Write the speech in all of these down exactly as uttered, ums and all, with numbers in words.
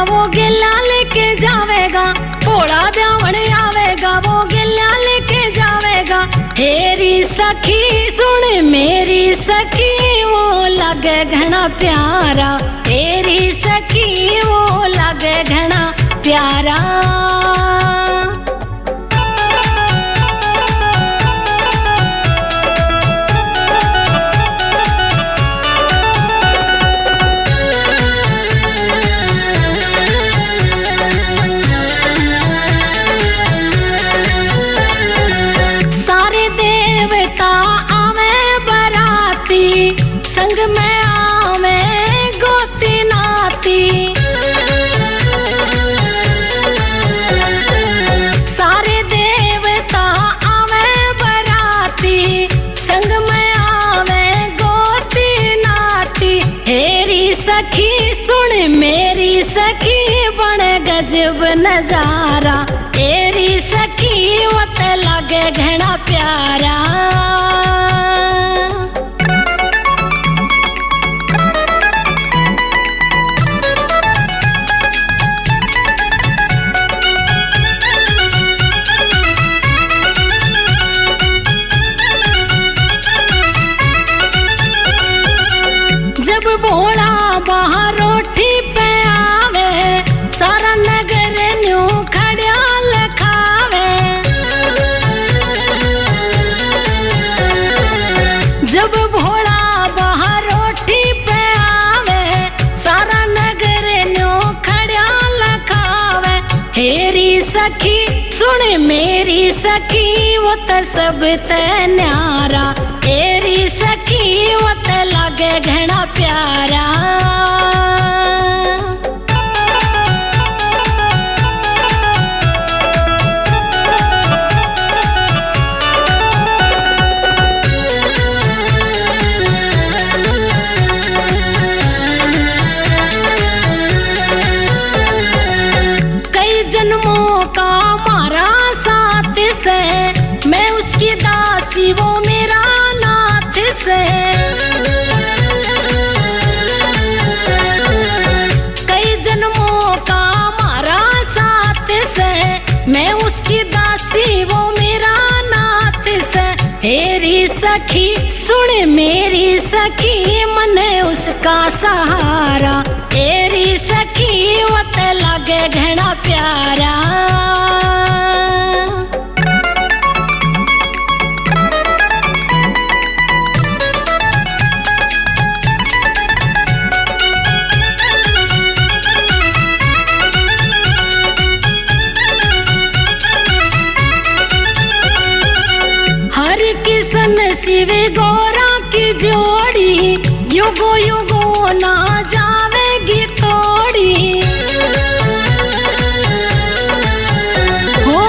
वो गेला लेके जावेगा, भोला ब्यावण आवेगा, वो गेला लेके जावेगा। हेरी सखी सुन मेरी सखी, वो लागे घना प्यारा। हेरी सखी वो लागे घना प्यारा। सारे देवता आवे बराती, संग में आवे गोती नाती। सारे देवता आवे बराती, संग में आवे गोती नाती। हेरी सखी सुन मेरी सखी, बन गजब नजारा। हेरी सखी वो त लागे घना प्यारा। जब भोला बाहर रोटी पे आवे, सारा नगर न्यू खड़िया लखावे। जब भोला बाहर रोटी पे आवे, सारा नगर न्यू खड़िया लखावे। हेरी सखी सुन मेरी सखी, वो त सब त न्यारा। हेरी सखी वो त लागे घना प्यारा। कई जन्मों का मारा साथ से, मैं उसकी दासी वो मेरा नाथ से। कई जन्मों का मारा साथ से, मैं उसकी दासी वो मेरा नाथ से। हेरी सखी सुन मेरी सखी, मने उसका सहारा। हेरी सखी वो त लागे घना प्यारा। हर किसन शिव गोरा की जोड़ी, युगों युगों ना जावेगी तोड़ी। हो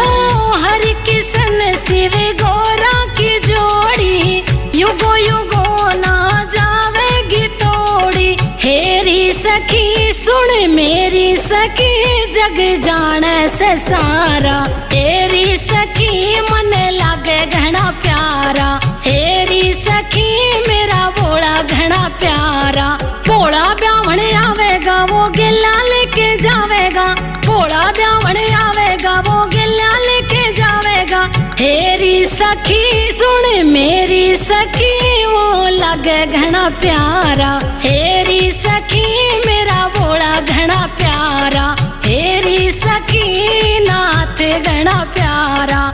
हर किसन शिव गोरा की जोड़ी, युगों युगों ना जावेगी तोड़ी। हेरी सखी सुन मेरी सखी, जग जाने से सारा। हेरी सखी मने लागे घना प्यारा। हेरी सखी मेरा भोला घना प्यारा। भोला ब्यावण आवेगा वो गेला लेके जावेगा। भोला ब्यावण आवेगा वो गेला लेके जावेगा। हेरी सखी सुन मेरी सखी, वो लागे घना प्यारा। हेरी सखी मेरा भोला घना प्यारा। हेरी सखी नाथ घना प्यारा।